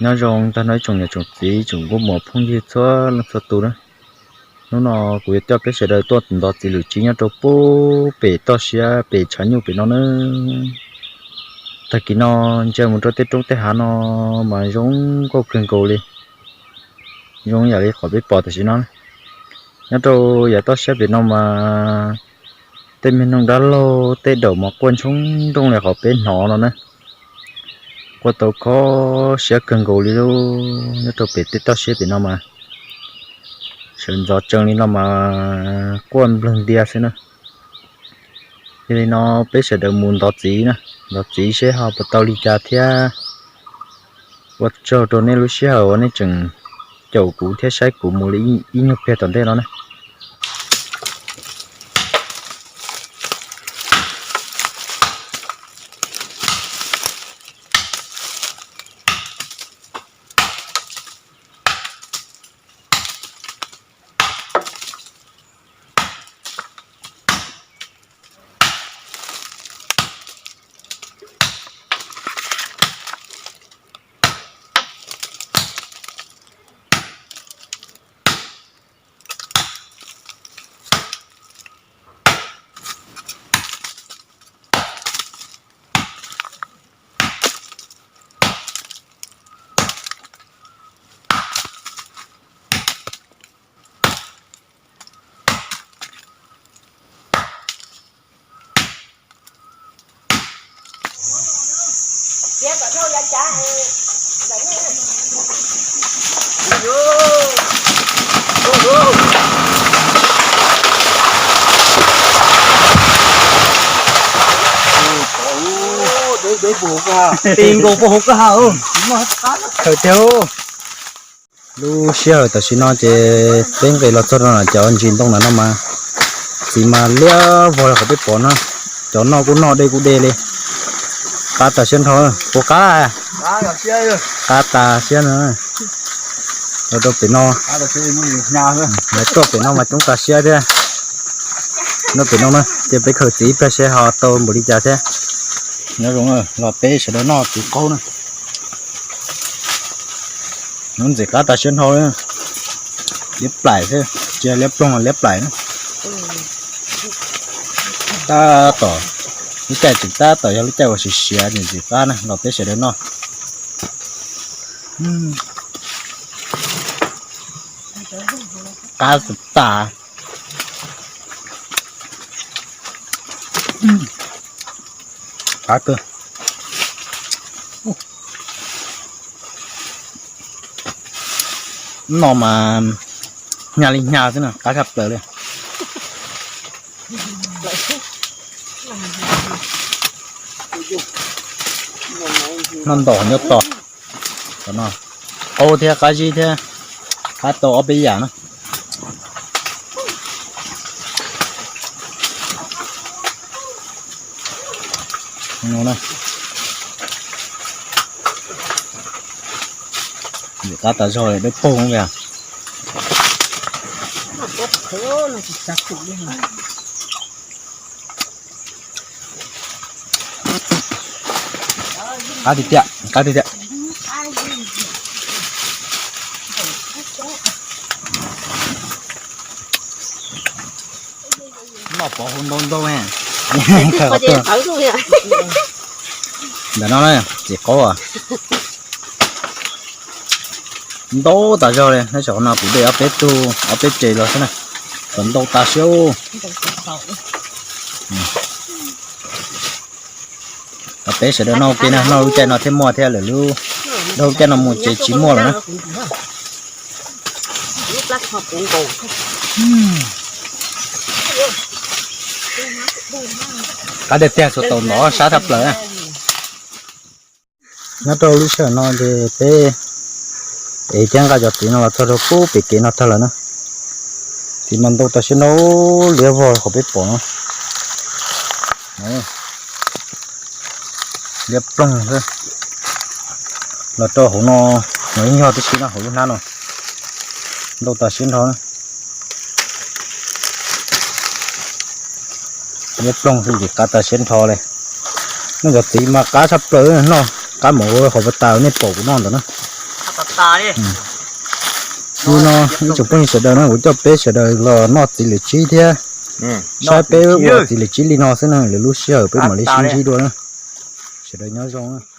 Nyob zoo tag nrho ib tsoom niam tsoom txiv tsoom nkauj muam phooj ywg txhua leej txhua tus na. Hnub no kuv yuav coj peb sawv daws tuaj ntov txiv lwm tsiv nyob rau pub pem toj siab pem tshav nyuj pem no na. Tag kis no ntsia mus rau tej roob tej hav no mas zoo nkauj kawg nkaus li. Zoo yam li qhov peb pom tam sim no. Nyob rau yav toj siab pem no mas tej me noog dab laug tej daum mas quaj ntshoob nrooj li qhov peb hnov no na. Quaj tau kho siab kawg nkaus li lauj. Nyob rau pem tej toj siab pem no mas sawv ntxov tsees li no mas quaj nplawg ntias xwb na. Yog li no peb sawv daws mus ntov txiv na, ntov txiv seb ho puas tau li cas thiab. Ua tsaug rau nej lub sij hawm uas nej tseem caum kuv thiab saib kuv mus li ib nyuag pliag tom ntej no na. Ti nkaus puag hauv kwj ha. Khaws tiag. Lub sij hawm tam sim no ces peb nqis los txog rau cov ntsis ntoo na no mas txiv mas liab vog li qhov peb pom na. Cov noj kuj noj dej kuj dej li. Qab tas siab nrho, puas qab? Qab tas siab no. Los rau pem no, lawv tuaj pem no mas coob tas siab thiab. Noj pem no na ces peb khaws txiv ib pliag seb ho tau npaum li cas thiab. Nyob zoo los peb sawv daws noj txiv qaub na. Hnub ntxim qab tas siab nrho li. Liab plaim xwb, tsis yog liab ploog, liab plaim na. Tab tom, lub caij tseem tab tom yog lub caij uas siav siav ntxim qab na los peb sawv daws noj. Qab tas. Qab kawg. No mas hnyav li hnyav xwb na, qab tshaj plaws li. Noj ntaus nyob tos. Qab no, qaub thiab qab zib thiab, qab tau ob peb yam na. Qab tas zog li dawb paug li. Qab tiag tiag, qab tiag tiag. Noj pov hu ntau ntau. Ntawm no txiv qaub. Ntau tas zog li, tab sis qhov no kuv de ob peb tug ob peb tsev los xwb na. Kom ntau tas siab. Peb sawv daws noj ua ke na, noj lub caij no thiaj muaj thiab, lwm lub, lub caij no mus ces tsis muaj lawm na. Qab tiag tiag, txhua tau ntov sab tshaj plaws. Nyob rau lub sij hawm no ces peb ev thiab nqa cov txiv no los txog rau pub pem kev no tag lawm na. Txiv mas ntau tas siab ntau, liab vog qhov peb pom no. Liab ploog xwb. Los rau hauv no, no ib nyuag tib si no, hauv lub hnab no ntau tas siab nrho. Liab ploog xwb ces qab tas siab nrho li. Noj cov txiv mas qab tshaj plaws, noj qab mus ua qhov pas tas nej pom kuv noj ntawd na. Hnub no ib tsoom phooj ywg sawv daws no, kuv coj peb sawv daws los noj txiv lws tsib thiab saib peb ua txiv lws tsib li no xwb na, lwm lub sij hawm peb mam li sib ntsib dua na. Sawv daws nyob zoo.